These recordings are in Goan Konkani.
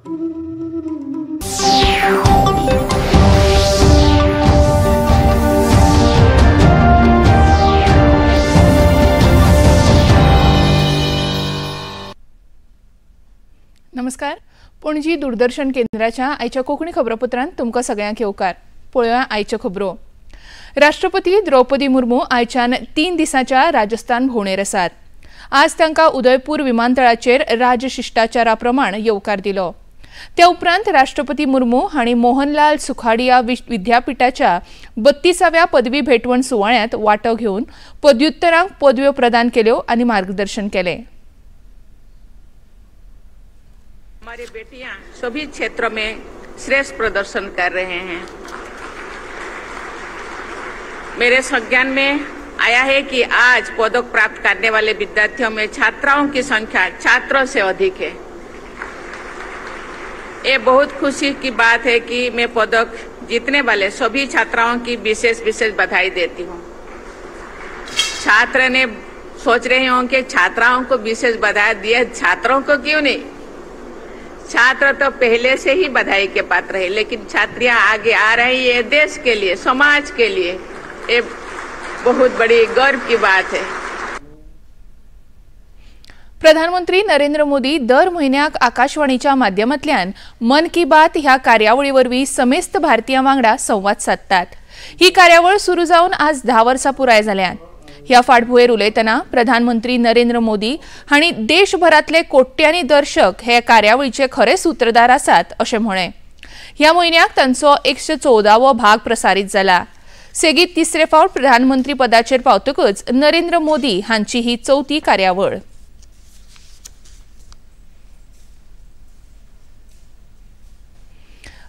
नमस्कार, पणजी दूरदर्शन केंद्राच्या आयच्या कोंकणी खबरापत्रांत तुमकां सगळ्यांक येवकार. पळोवया आयच्यो खबरो. राष्ट्रपती द्रौपदी मुर्मू आयच्यान 3 दिसांच्या राजस्थान भोंवडेर आसात. आज तांकां उदयपूर विमानतळाचेर राजशिश्टाचारा प्रमाण येवकार दिलो. त्या उपरांत राष्ट्रपती मुर्मू हांणी मोहनलाल सुखाडिया विद्यापीठाच्या 32व्या पदवी भेटवण सुवाळ्यांत वांटो घेवन पदव्युत्तरांक पदव्यो प्रदान केल्यो आनी मार्गदर्शन केलें. हमारी बेटियां सभी क्षेत्रों में श्रेष्ठ प्रदर्शन कर रहे हैं. मेरे संज्ञान में आया है कि आज पदक प्राप्त करने वाले विद्यार्थियों में छात्राओं की संख्या छात्रों से अधिक है. ये बहुत खुशी की बात है कि मैं पदक जीतने वाले सभी छात्राओं की विशेष विशेष बधाई देती हूँ. छात्र ने सोच रहे होंगे छात्राओं को विशेष बधाई दिए, छात्रों को क्यों नहीं. छात्र तो पहले से ही बधाई के पात्र है, लेकिन छात्रियां आगे आ रही है देश के लिए, समाज के लिए. ये बहुत बड़ी गर्व की बात है. प्रधानमंत्री नरेंद्र मोदी दर म्हयन्याक आकाशवाणीच्या माध्यमांतल्यान मन की बात ह्या कार्यावळी वरवीं समेस्त भारतीयां वांगडा संवाद सादतात. ही कार्यावळ सुरू जावन आज 10 वर्सां पुराय जाल्यांत. ह्या फाटभुंयेर उलयतना प्रधानमंत्री नरेंद्र मोदी हांणी देशभरांतले कोट्यांनी दर्शक हे कार्यावळीचे खरे सूत्रधार आसात अशें म्हळें. ह्या म्हयन्याक तांचो 114वो भाग प्रसारीत जाला. सेगीत तिसरे फावट प्रधानमंत्री पदाचेर पावतकच नरेंद्र मोदी हांची ही चवथी कार्यावळ.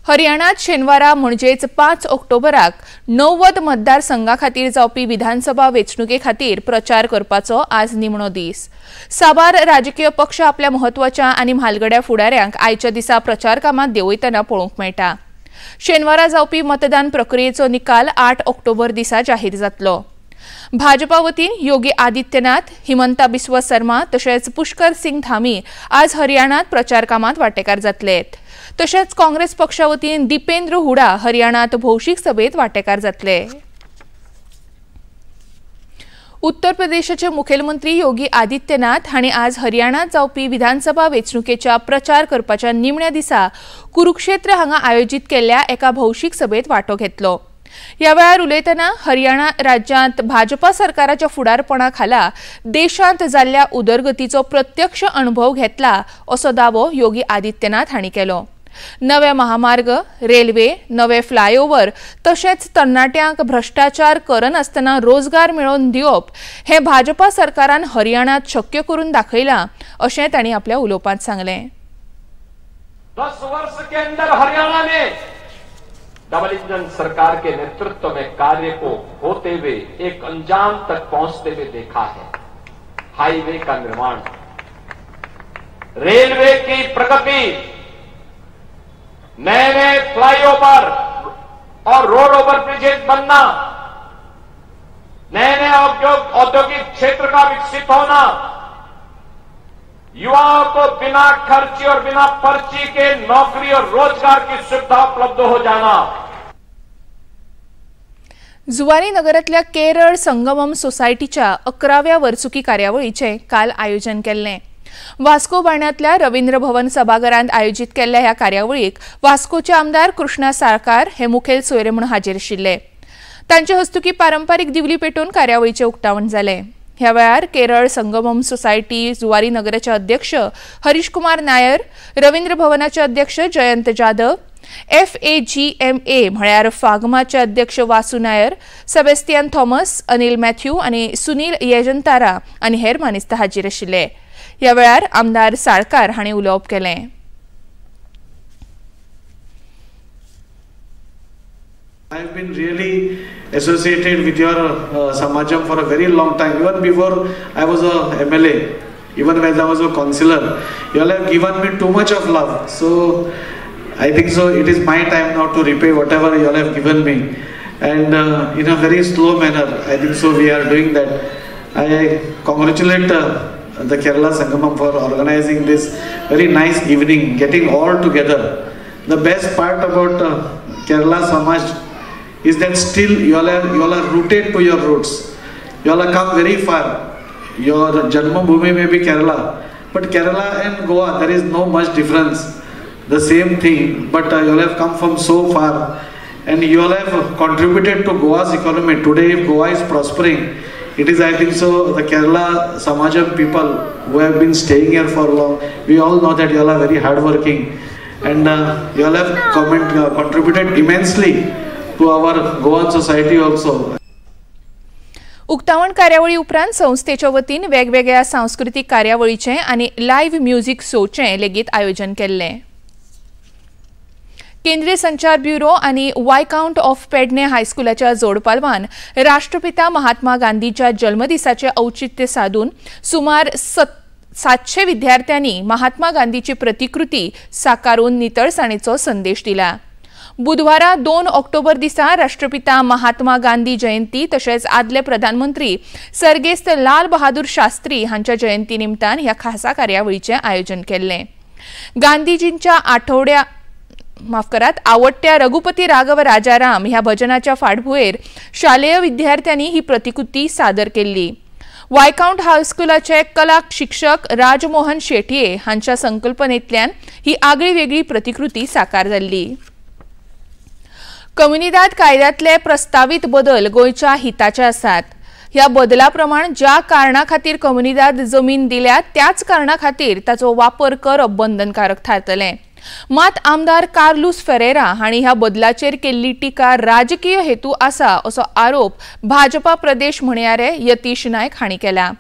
हरियाणात शेनवारा म्हणजेच 5 ऑक्टोबराक 90 मतदारसंघा खातीर जावपी विधानसभा वेंचणुके खातीर प्रचार करपाचो आज निमणो दीस. साबार राजकीय पक्ष आपल्या म्हत्वाच्या आनी म्हालगड्या फुडाऱ्यांक आयच्या दिसा प्रचार कामात देंवयतना पळोवंक मेळटा. शेनवारा जावपी मतदान प्रक्रियेचो निकाल 8 ऑक्टोबर दिसा जाहीर जातलो. भाजपा वतीन योगी आदित्यनाथ, हिमंता बिस्वा शर्मा तशेंच पुष्कर सिंग धामी आज हरियाणात प्रचार कामात वांटेकार जातले. तशेंच काँग्रेस पक्षा वतीन दीपेंद्र हुडा हरियाणात भौशीक सभेत वांटेकार जातले. उत्तर प्रदेशाचे मुखेलमंत्री योगी आदित्यनाथ हांणी आज हरियाणात जावपी विधानसभा वेंचणुकेच्या प्रचार करपाच्या निमण्या दिसा कुरुक्षेत्र हांगा आयोजीत केल्ल्या एका भौशीक सभेत वांटो घेतलो. ह्या वेळार उलयतना हरियाणा राज्यांत भाजपा सरकाराच्या फुडारपणा खाला देशांत जाल्ल्या उदरगतीचो प्रत्यक्ष अणभव घेतला असो दावो योगी आदित्यनाथ हांणी केलो. नवे महामार्ग, रेल्वे, नवे फ्लायओव्हर तशेंच तरणाट्यांक भ्रष्टाचार करनासतना रोजगार मेळोवन दिवप हें भाजपा सरकारान हरियाणात शक्य करून दाखयलां अशें तांणी आपल्या उलोवपांत सांगलें. 10 वर्ष के अंदर हरियाणा ने डबल इंजन सरकार के नेतृत्व में कार्य को होते हुए एक अंजाम तक पहुंचते हुए देखा है. हाईवे का निर्माण, रेलवे की प्रगति, नए नए फ्लाईओवर और रोड ओवर ब्रिजेज बनना, नए नए औद्योगिक क्षेत्र का विकसित होना, युवाओं को बिना खर्ची और बिना पर्ची के नौकरी और रोजगार की सुविधा उपलब्ध हो जाना. जुवारी नगरातल्या केरळ संगमम सोसायटीच्या 11व्या वर्सुकी कार्यावळीचें काल आयोजन केल्लें. वास्को बाणांतल्या रवींद्र भवन सभाघरांत आयोजीत केल्ल्या ह्या कार्यावळीक वास्कोचे आमदार कृष्णा साळकार हे मुखेल सोयरे म्हूण हाजीर आशिल्ले. तांचे हस्तुकी पारंपारीक दिवली पेटोवन कार्यावळीचें उक्तावण जालें. ह्या वेळार केरळ संगमम सोसायटी जुवारी नगराचे अध्यक्ष हरीश कुमार नायर, रवींद्र भवनाचे अध्यक्ष जयंत जाधव, FAGMA म्हळ्यार फागमाचे अध्यक्ष वासू नायर, सेबेस्तियन थॉमस, अनिल मॅथ्यू आनी सुनील येजंतारा आनी हेर मानेस्त हाजीर आशिल्ले. ह्या वेळार आमदार साळकार हांणी उलोवप केलें. I have been really associated with your Samajam for a very long time. Even before I was a MLA, even when I was a councillor, you all have given me too much of love. So I think so it is my time now to repay whatever you all have given me. And in a very slow manner, I think so we are doing that. I congratulate the Kerala Sangamam for organizing this very nice evening, getting all together. The best part about Kerala Samaj is that still you all are rooted to your roots. You all have come very far. Your Janma Bhumi may be Kerala, but Kerala and Goa, there is no much difference. The same thing, but you all have come from so far, and you all have contributed to Goa's economy. Today, if Goa is prospering, it is, I think so, the Kerala Samajam people who have been staying here for long. We all know that you all are very hardworking, and you all have contributed immensely to our Goan society also. उक्तावण कार्यावळी उपरांत संस्थेच्या वतीन वेगवेगळ्या सांस्कृतिक कार्यावळीचें आनी लायव्ह म्युझिक शोचें लेगीत आयोजन केल्लें. केंद्रीय संचार ब्युरो आनी वायकाउंट ऑफ पेडणे हायस्कुलाच्या जोडपालवान राष्ट्रपिता महात्मा गांधीच्या जल्मदिसाचें औचित्य साधून सुमार 700 विद्यार्थ्यांनी महात्मा गांधीची प्रतिकृती साकारून नितळसाणेचो संदेश दिला. बुधवारा 2 ऑक्टोबर दिसा राष्ट्रपिता महात्मा गांधी जयंती तशेंच आदले प्रधानमंत्री सर्गेस्त लाल बहादूर शास्त्री हांच्या जयंती निमतान ह्या खासा कार्यावळीचें आयोजन केल्लें. गांधीजींच्या आवडट्या रघुपती राघव राजाराम ह्या भजनाच्या फाटभुंयेर शालेय विद्यार्थ्यांनी ही प्रतिकृती सादर केल्ली. वायकाउंट हायस्कुलाचे कला शिक्षक राजमोहन शेटये हांच्या संकल्पनेंतल्यान ही आगळी वेगळी प्रतिकृती साकार जाल्ली. कम्युनिदाद कायद्यांतले प्रस्तावीत बदल गोंयच्या हिताचे आसात. ह्या बदला प्रमाण ज्या कारणा खातीर कम्युनिदाद जमीन दिल्या त्याच कारणा खातीर ताचो वापर करप बंधनकारक थारतलें. मात आमदार कार्लूस फेरेरा हांणी ह्या बदलाचेर केल्ली टिका राजकीय हेतू आसा असो आरोप भाजपा प्रदेश म्हणयारे यतीश नायक हांणी केला.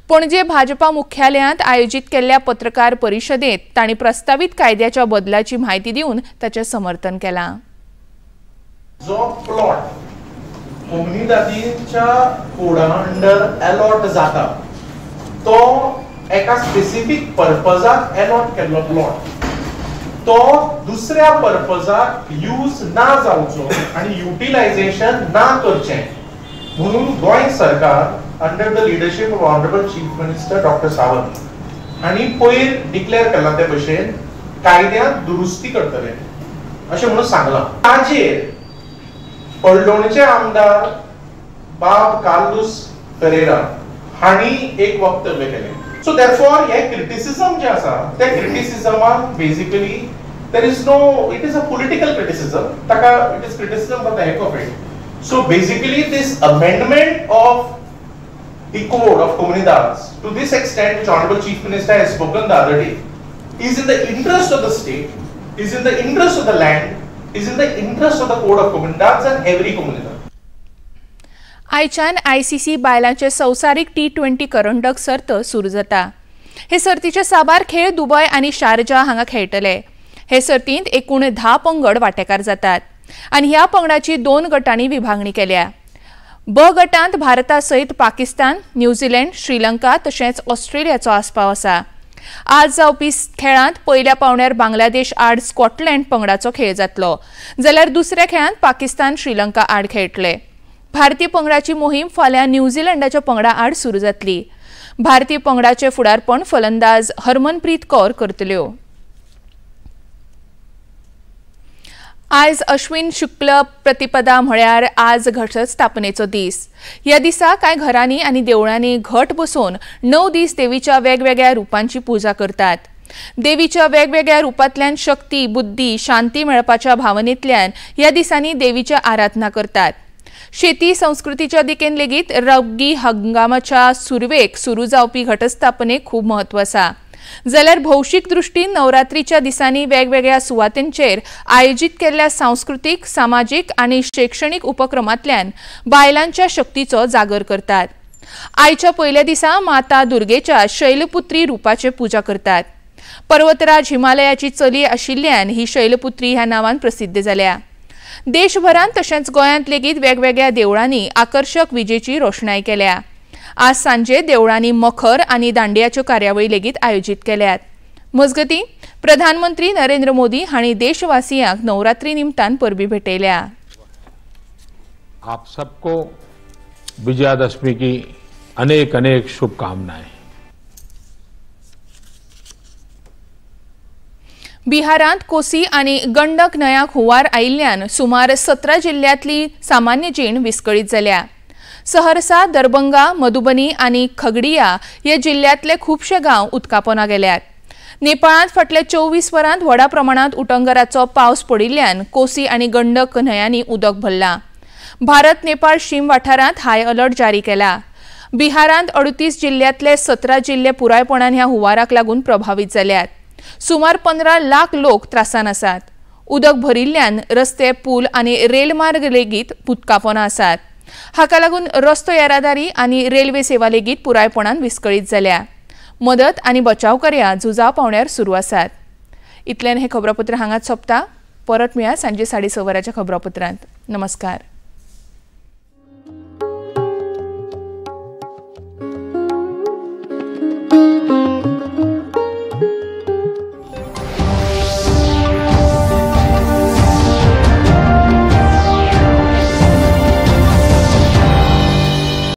पणजे भाजपा मुख्यालयांत आयोजीत केल्ल्या पत्रकार परिशदेंत तांणी प्रस्तावीत कायद्याच्या बदलाची म्हायती दिवन ताचें समर्थन केलां. जो प्लॉट कोमुनिदादीच्या कोडा अंडर अलॉट जाता तो एका स्पेसिफीक पर्पजाक अलॉट केल्लो प्लॉट तो दुसऱ्या पर्पजाक यूज ना जावचो आनी युटिलायझेशन ना करचें म्हणून गोंय सरकार under the leadership of honourable chief minister doctor Sawant हांणी पयर डिक्लेअर केलां ते भशेन कायद्यांत दुरुस्ती करतले अशें म्हणून सांगलां. ताचेर पळडोणचे आमदार बाब कार्लूस फेरेरा हांणी एक वक्तव्य केलें. सो देरफॉर हे क्रिटिसिजम जे आसा त्या क्रिटिसिजमाक basically there is no, it is a political criticism, ताका it is criticism for the heck of it. So basically this amendment of the code of Comunidades to this extent which honourable chief minister has spoken the other day is in the interest of the state, is in the interest of the land, is in the interest of the code of Comunidades and every Comunidad. आयच्यान ICC बायलांचे संवसारीक T20 करंडक सर्त सुरू जाता. हे सर्तीचे साबार खेळ दुबय आनी शारजा हांगा खेळटले. हे सर्तींत एकूण 10 पंगड वांटेकार जातात आनी ह्या पंगडाची 2 गटांनी विभागणी केल्या. ब गटांत भारता सयत पाकिस्तान, न्यूझीलंड, श्रीलंका तशेंच ऑस्ट्रेलियाचो आस्पाव आसा. आज जावपी खेळांत पयल्या पावंड्यार बांगलादेश आड स्कॉटलँड पंगडाचो खेळ जातलो, जाल्यार दुसऱ्या खेळांत पाकिस्तान श्रीलंका आड खेळटले. भारतीय पंगडाची मोहीम फाल्यां न्यूझीलंडाच्या पंगडा आड सुरू जातली. भारतीय पंगडाचे फुडारपण फलंदाज हरमनप्रीत कौर करतल्यो. आयज अश्विन शुक्ल प्रतिपदा म्हळ्यार आज घटस्थापनेचो दीस. ह्या दिसा कांय घरांनी आनी देवळांनी घट बसोवन 9 दीस देवीच्या वेगवेगळ्या रुपांची पुजा करतात. देवीच्या वेगवेगळ्या रुपांतल्यान शक्ती, बुद्धी, शांती मेळपाच्या भावनेंतल्यान ह्या दिसांनी देवीची आराधना करतात. शेती संस्कृतीच्या दिकेन लेगीत रब्बी हंगामाच्या सुरवेक सुरू जावपी घटस्थापनेक खूब म्हत्व आसा. जाल्यार भौशीक दृश्टीन नवरात्रीच्या दिसांनी वेगवेगळ्या सुवातेंचेर आयोजीत केल्ल्या सांस्कृतीक, सामाजीक आनी शैक्षणीक उपक्रमांतल्यान बायलांच्या शक्तीचो जागर करतात. आयच्या पयल्या दिसा माता दुर्गेच्या शैलपुत्री रुपाचे पुजा करतात. पर्वतराज हिमालयाची चली आशिल्ल्यान ही शैलपुत्री ह्या नांवान प्रसिद्ध जाल्या. देशभरांत तशेंच गोंयांत लेगीत वेगवेगळ्या देवळांनी आकर्शक विजेची रोषणाय केल्या. आज सांजे देवळांनी मखर आनी दांडियाच्यो कार्यावळी लेगीत आयोजीत केल्यात. मजगतीं प्रधानमंत्री नरेंद्र मोदी हांणी देशवासियांक नवरात्री निमतान परबी भेटयल्या. आप सबको विजयादशमी की अनेक अनेक शुभकामनाएं. बिहारांत कोसी आनी गंडक न्हंयांक हुंवार आयिल्ल्यान सुमार 17 जिल्ल्यांतली सामान्य जीण विस्कळीत जाल्या. सहरसा, दरभंगा, मधुबनी आनी खगडिया हे जिल्ल्यांतले खुबशे गांव उदकापोना गेल्यात. नेपाळांत फाटल्या 24 वरांत व्हडा प्रमाणांत उटंगराचो पावस पडिल्ल्यान कोसी आनी गंडक न्हंयांनी उदक भरलां. भारत नेपाळ शीम वाठारांत हाय अलर्ट जारी केला. बिहारांत 38 जिल्ल्यांतले 17 जिल्ले पुरायपणान ह्या हुंवाराक लागून प्रभावीत जाल्यात. सुमार 15 लाख लोक त्रासान आसात. उदक भरिल्ल्यान रस्ते, पूल आनी रेलमार्ग लेगीत उदकापोना आसात. हाका लागून रस्तो येरादारी आनी रेल्वे सेवा लेगीत पुरायपणान विस्कळीत जाल्या. मदत आनी बचाव कार्यां झुजा पावण्यार सुरू आसात. इतल्यान हें खबरापत्र हांगाच सोंपता. परत मेळया सांजे 6:30 वरांच्या खबरापत्रांत. नमस्कार.